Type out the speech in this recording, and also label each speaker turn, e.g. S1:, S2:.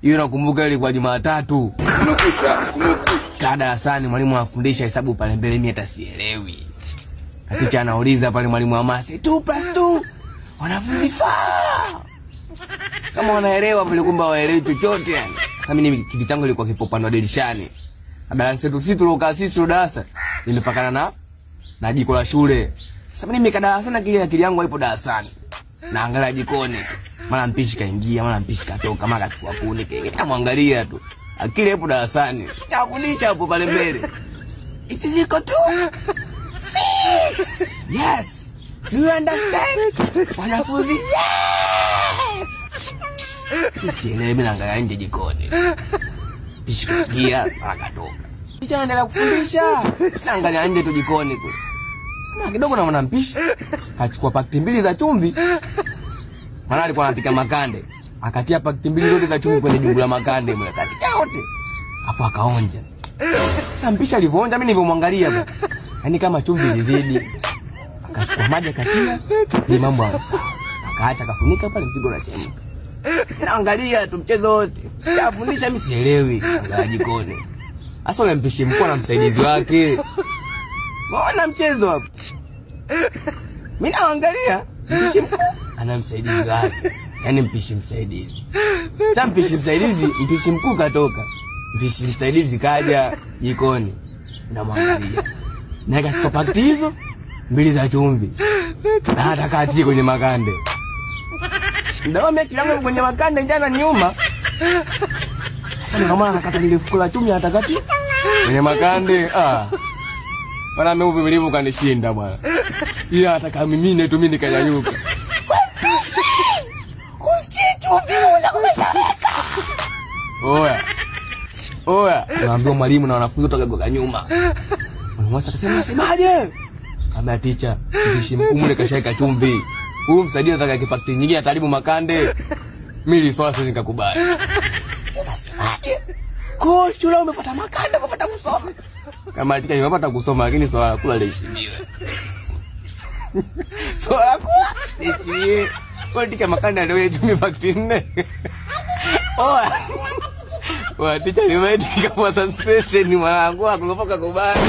S1: Hiyo nakumbuka ilikuwa Jumatatu.
S2: Kumekucha, kumekucha.
S1: Kaa darasani mwalimu anafundisha hesabu pale mbele, mimi hata sielewi. Na ticha anauliza pale mwalimu wa maths, 2 + 2. Wanafunzi faa. Kama wanaelewa vile, kumbe hawaelewi chochote yani. Sasa mimi kiti changu ilikuwa kipo upande wa dirishani. Na darasa letu sisi tuliokaa sisi darasa limepakana na jiko la shule. Sasa mimi nimekaa darasani na kile akili yangu haipo darasani. Naangalia jikoni. Mara mpishi kaingia, mara mpishi katoka, mara kachukua kuni, kaingia. Namwangalia tu. Akili haipo darasani. Nakufundisha hapo pale mbele. It is equal to 6. Yes. Do you understand? Wanafunzi, yes. Sielewi, mimi naangalia nje jikoni. Mpishi kaingia, mara katoka. Ticha anaendelea kufundisha. Naangalia nje tu jikoni kule. Sema kidogo naona mpishi kachukua pakiti 2 za chumvi. Maana alikuwa anapika makande. Akatia pakiti 2 zote za chumvi kwenye jungu la makande mle. Akatia yote. Hapo akaonja. Sasa mpishi alivyoonja mimi nilivyomwangalia hapo. Yaani kama chumvi ilizidi. Akachukua maji akatia, ni mambo hayo sawa. Akaacha akafunika pale, mzigo unachemka. Naangalia tu mchezo wote. Kafundisha mimi sielewi. Angalia jikoni. Sasa yule mpishi mkuu na msaidizi wake. Mbona mchezo hapo? Mimi naangalia mpishi mkuu ana msaidizi wake. Yaani mpishi msaidizi. Sasa mpishi msaidizi, mpishi mkuu katoka. Mpishi msaidizi kaja jikoni. Namwangalia. Na akachukua pakiti hizo 2 za chumvi. Na hata kati kwenye makande. Ndio mimi kilango kwenye makande jana niuma. Sasa ndio maana nakata lile fuko la chumvi hata kati kwenye makande. Ah. Bwana mimi uvumilivu kanishinda bwana. Ila hata kama mimi tu mimi nikanyanyuka. Usitie chumvi unaweza. Oya. Oya, naambiwa mwalimu na wanafunzi wote wakagoka nyuma. Mwalimu akasema unasemaje? Kama teacher, mpishi mkuu mle kashaika chumvi. Huyu msaidizi anataka kipakti nyingine ataribu makande. Mimi swala siwezi nikakubali. Unasemaje? Kwa shule umepata makande, umepata kusoma. Kama teacher nimepata kusoma lakini swala kula liheshimiwe. Swala kula liheshimiwe. Kwa teacher makande ndio chumvi pakti 4. Oya. Oya teacher nimeitika kwa suspension mwanangu akulopoka kubali.